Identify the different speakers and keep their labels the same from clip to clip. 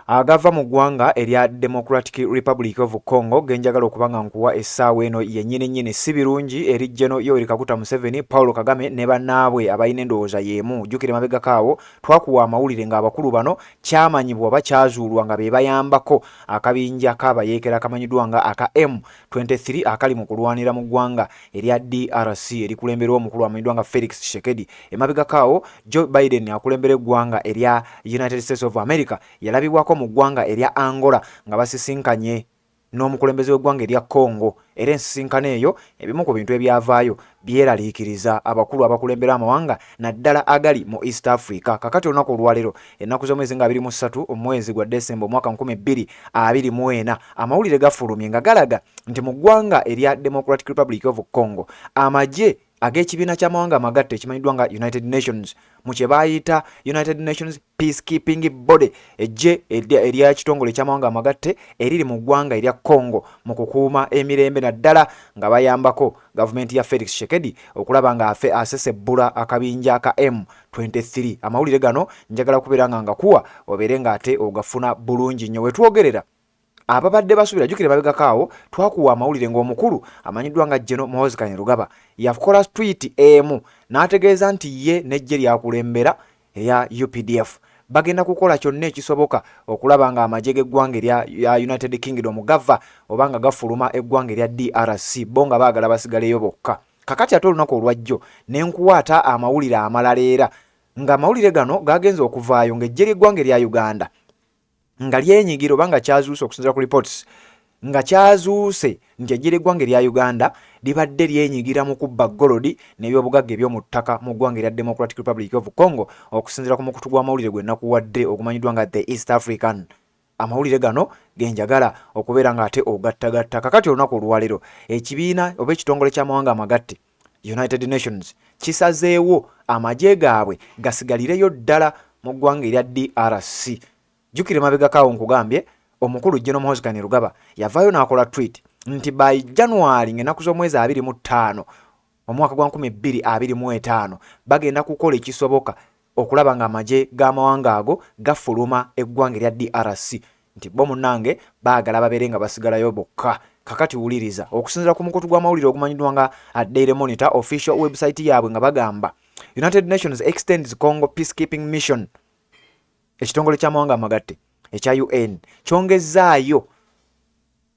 Speaker 1: Agava mu ggwanga erya Democratic Republic of Congo ge njagala okuba nga nkuwa essaawa eno yennyini nnyini si birungi eri Gen Yoweri Kaguta Museveni, Paul Kagame ne bannaabwe abalina endowooza y'emu. Jjukira emabegako awo twakuwa amawulire ng'abakulu bano kyamanyibwa oba kyazuulwa nga be bayambako akabinja k'abayeekera akamanyiddwa nga aka M23 akali mu kulwanira mu ggwanga erya DRC erikulemberwa omukulu amanyiddwa nga Felix Tshisekedi. Emabegako awo Joe Biden akulembera eggwanga erya United States of America yalabibwako mu ggwanga erya Angola nga basisinkanye n'omukulembeze w'eggwanga erya Congo era ensisinkano eyo ebimu ku bintu ebyavaayo byeraliikiriza abakulu abakulembera amawanga naddala agali mu East Africa. Kakati olunaku olwaleero ennaku z'omwezi nga 23 omwezi gwa Desemba omwaka 2024 amawulire gafulumye nga galaga nti mu ggwanga erya Democratic Republic of Congo amagye ag'ekibiina ky'amawanga amagatte ekimanyiddwa nga United Nations mu kye baayita United Nations Peacekeeping Body, eggye ery'ekitongole eky'amawanga amagatte eriri mu ggwanga erya Congo mu kukuuma emirembe naddala nga bayambako gavumenti ya Felix Tshisekedi okulaba nga afe asesebbula akabinja ka M23. Amawulire gano njagala kubeera nga ngakuwa obeere ng'ate ogafuna bulungi nnyo wetwogerera ababadde basubira. Jjukira emabegako awo twakuwa amawulire ng'omukulu amanyiddwa nga General Muhoozi Kainerugaba yakola tweet emu n'ategeeza nti ye n'eggye lyakulembera erya UPDF bagenda kukola kyonna ekisoboka okulaba nga amagye g'eggwanga erya United Kingdom gava oba nga gafuluma eggwanga erya DRC, bo nga baagala basigaleyo bokka. Kakati ate olunaku olwajjo ne nkuwaata amawulire amalala era ng'amawulire gano gagenze okuvaayo ng'eggye ly'eggwanga erya Uganda nga lyenyigira oba nga kyazuuse okusinziira ku reports nga kyazuuse nti eggye ly'eggwanga erya Uganda libadde lyenyigira mu kubba golodi n'ebyobugagga eby'omu ttaka mu ggwanga erya Democratic Republic of Congo okusinziira ku mukutu gw'amawulire gwe nakuwadde ogumanyiddwa nga The East African. Amawulire gano genjagala okubeera ng'ate ogattagatta. Kakati olunaku olwaleero ekibiina oba ekitongole ky'amawanga amagatte United Nations kisazeewo amagye gaabwe gasigalireyo ddala mu ggwanga erya DRC. Jjukira emabegako awo nkugambye omukulu General Muhoozi Kainerugaba yavaayo n'akola tweet nti by January ng'ennaku z'omwezi 25 omwaka gwa 2025 bagenda kukola ekisoboka okulaba ng'amagye g'amawanga ago gafuluma eggwanga erya DRC, nti bo munnange baagala babeere nga basigalayo bokka. Kakati wuliriza, okusinziira ku mukutu gw'amawulire ogumanyiddwa nga Daily Monitor official website yaabwe nga bagamba, "United Nations extends Congo peacekeeping mission." Ekitongole ky'amawanga amagatte ekya UN kyongezaayo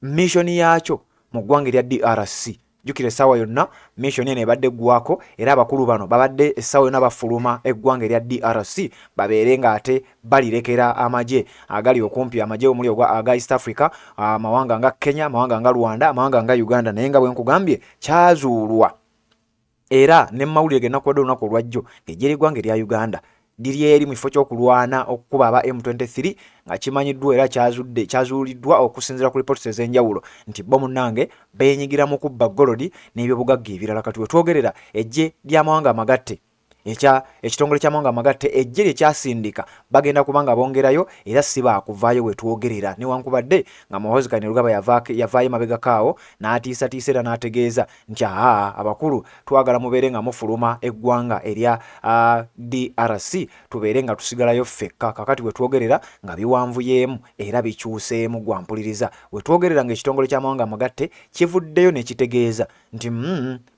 Speaker 1: mission yaakyo mu ggwanga erya DRC. Jjukira essaawa yonna mission eno ebadde eggwako era abakulu bano babadde essaawa yonna bafuluma eggwanga erya DRC babeere ng'ate balirekera amagye agali okumpi, amagye omuli aga East Africa, amawanga nga Kenya, amawanga nga Rwanda, amawanga nga Uganda. Naye nga bwe nkugambye kyazuulwa era ne mumawulire ge nakuwadde olunaku olwajjo ng'eggye ly'eggwanga erya Uganda liri eri mu kifo ky'okulwana okukuba aba M23 nga kimanyiddwa era kyazudde kyazuuliddwa okusinziira ku reports ez'enjawulo nti bo munnange beenyigira mu kubba golodi n'ebyobugagga ebirala. Kati wetwogerera eggye ly'amawanga amagatte ekya ekitongole ky'amawanga amagatte eggye lye kyasindika bagenda kuba nga bongerayo era si baakuvaayo wetwogerera, newankubadde nga Muhoozi Kainerugaba yavaayo mabegako awo n'atiisatiisa era n'ategeeza nti aa abakulu twagala mubeere nga mufuluma eggwanga erya DRC tubeere nga tusigalayo ffekka. Kakati wetwogerera nga biwanvuyeemu era bikyuseemu gwampuliriza, wetwogerera ng'ekitongole ky'amawanga amagatte kivuddeyo ne kitegeeza nti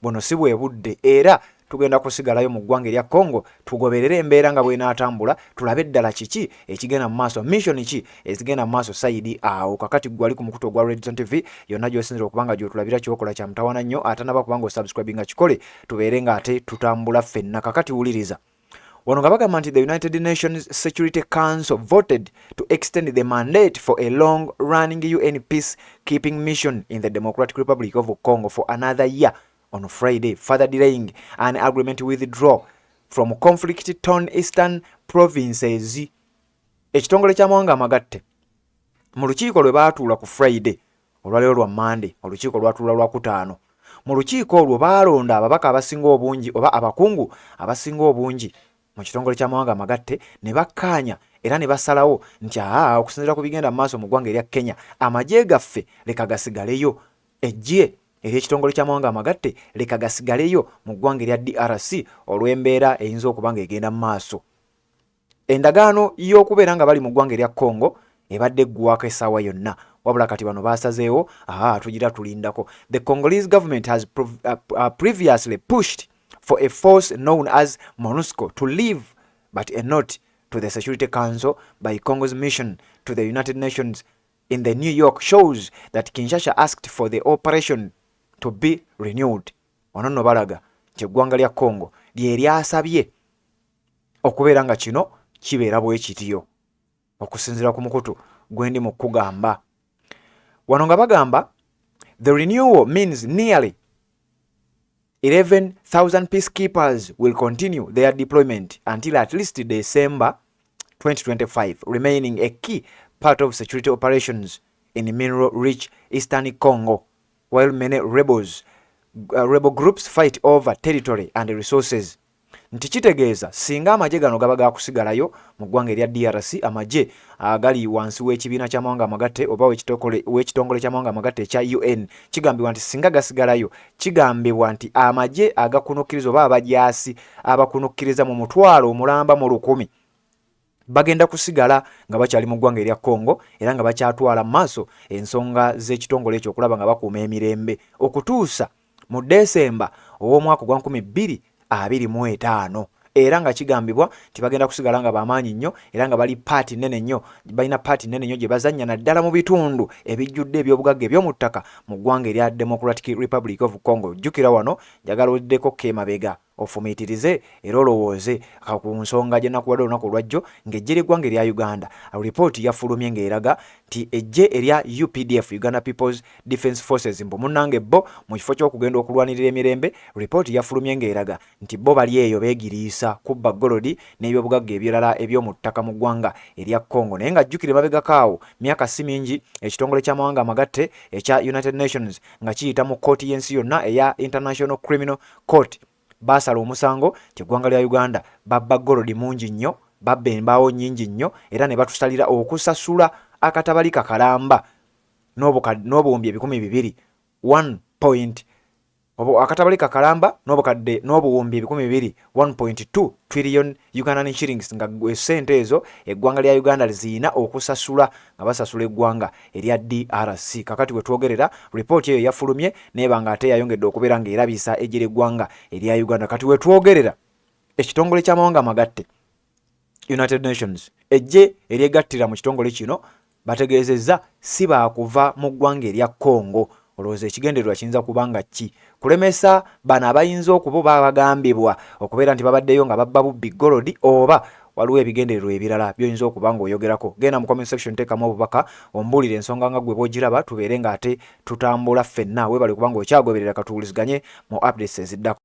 Speaker 1: buno si bwe budde era tugenda kusigalayo mu ggwanga erya Congo tugoberere embeera nga bw'enaatambula tulabe ddala kiki ekigenda mu maaso, mission ki ezigenda mu maaso side awo. Kakati gwe ali ku mukutu ogwa Redson TV yonna gy'osinzira okuba nga gy'otulabira, kyokola kya mutawana nnyo. Atanaba kubanga osubscribinga kikole tubeere ng'ate tutambula ffenna. Kakati wuliriza wano nga bagamba nti the United Nations Security Council voted to extend the mandate for a long running UN peacekeeping mission in the Democratic Republic of Congo for another year on Friday, further delaying an agreement to withdraw from conflict torn eastern provinces. Ekitongole ky'amawanga amagatte mu lukiiko lwe baatuula ku Friday, olwaleero lwa Monday, olukiiko lwatuula lwakutaano, mu lukiiko olwo baalonda ababaka abasinga obungi oba abakungu abasinga obungi mu kitongole ky'amawanga amagatte ne bakkaanya era ne basalawo nti aa okusinziira ku bigenda mu maaso mu ggwanga erya Kenya, amagye gaffe leka gasigaleyo, eggye ery'ekitongole ky'amawanga amagatte leka gasigaleyo mu ggwanga erya DRC olw'embeera eyinza okuba ng'egenda mu maaso. Endagaano y'okubeera nga bali mu ggwanga erya Congo Ebadde eggwako essaawa yonna, wabula kati bano basazeewo aa tugira tulindako. The Congolese government has previously pushed for a force known as MONUSCO to leave, but a note to the Security Council by Congo's mission to the United Nations in the New York shows that Kinshasa asked for the operation to be renewed. Wano nno balaga nti eggwanga lya Congo lye lyasabye okubeera nga kino kibeera bwe kityo, okusinziira ku mukutu gwe ndi mu kugamba wano nga bagamba the renewal means nearly 11,000 peacekeepers will continue their deployment until at least December 2025, remaining a key part of security operations in mineral-rich eastern Congo, while many rebel groups fight over territory and resources. Nti kitegeeza singa amagye gano gaba gakusigalayo mu ggwanga erya DRC, amagye agali wansi w'ekibiina ky'amawanga amagatte oba w'ekitongole ky'amawanga amagatte ekya UN, kigambibwa nti singa gasigalayo, kigambibwa nti amagye agakunukkiriza oba abajaasi abakunukkiriza mu 1,100 bagenda kusigala nga bakyali mu ggwanga erya Congo era nga bakyatwala mu maaso ensonga z'ekitongole ekyo okulaba nga bakuuma emirembe okutuusa mu Desemba ow'omwaka ogwa 2025, era nga kigambibwa nti bagenda kusigala nga bamaanyi nnyo era nga bali part nene nnyo, balina part nene nnyo gye bazannya naddala mu bitundu ebijjudde ebyobugagga eby'omu ttaka mu ggwanga erya Democratic Republic of Congo. Jjukira wano njagala oddeko kemabega ofumiitirize era olowooze ku nsonga gye nakuwadde olunaku olwajjo ng'eggye ly'eggwanga erya Uganda. Ripooti yafulumye ng'eraga nti eggye erya UPDF, Uganda People's Defence Forces, mbu munnange bo mu kifo ky'okugenda okulwanirira emirembe, ripooti yafulumye ng'eraga nti bo bali eyo beegiriisa kubba golodi n'ebyobugagga ebirala eby'omu ttaka mu ggwanga erya Congo. Naye nga jjukira emabegako awo myaka si mingi, ekitongole ky'amawanga amagatte ekya United Nations nga kiyita mu kkooti y'ensi yonna eya International Criminal Court baasala omusango nti eggwanga lya Uganda babba golodi mungi nnyo, babba embaawo nnyingi nnyo, era ne batusalira okusasula akatabalika kalamba n'obuwumbi 200 1 point akatabalika kalamba n'obukadde n'obuwumbi 200, 1.2 trillion Ugandan shillings, nga esente ezo eggwanga lya Uganda ziyina okusasula nga basasula eggwanga erya DRC. Kakati we twogerera, ripooti eyo yafulumye neeba nga ate yayongedde okubeera ng'erabisa eggye ly'eggwanga erya Uganda. Kati we twogerera, ekitongole ky'amawanga amagatte, United Nations, eggye eryegattira mu kitongole kino bategeezezza si baakuva mu ggwanga erya Congo. Olowooza ekigendererwa kiyinza kuba nga ki? Kulemesa bano abayinza okuba oba abagambibwa okubeera nti babaddeyo nga babba bubbi golodi, oba waliwo ebigendererwa ebirala by'oyinza okuba ng'oyogerako? Genda mu comment section, teekamu obubaka ombuulire ensonga nga ggwe bw'ogiraba, tubeere ng'ate tutambula ffenna. Weebale kubanga okyagoberera. Katuwuliziganye mu updates eziddako.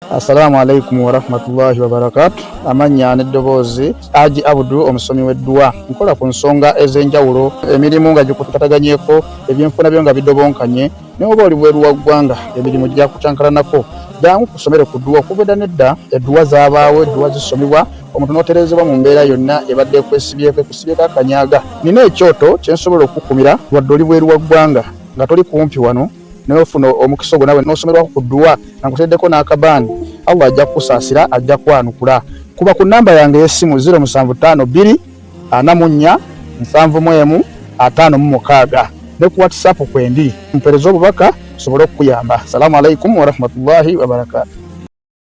Speaker 2: Assalamu alaikum warahmatullahi wabarakatu. Amannya n'eddoboozi, Aji Abudu, omusomi w'edduwa. Nkola ku nsonga ez'enjawulo, emirimu nga gikutataganyeko, ebyenfuna byo nga bidobonkanye, naye oba oli bweru wa ggwanga, emirimu gyakucankalanako, jangu kusomere ku dduwa. Okuva edda nedda edduwa zaabaawo, edduwa zisomibwa omuntu n'otereezebwa mu mbeera yonna ebadde ekwesibyeko, ekusibyeko akanyaga. Nina ekyoto kye nsobola okukumira wadde oli bweru wa ggwanga nga toli kumpi wano, naye ofuna omukisa ogwo nawe n'osomerwako ku dduwa nga nkuteddeko n'akabaani. Allah ajja kukusaasira, ajja kwanukula. Kuba ku namba yange ey'essimu 0752 44 71 56 ne ku WhatsApp kwendi, mpeereza obubaka nsobole okukuyamba. Salaamu alaikum warahmatullahi wabarakatu.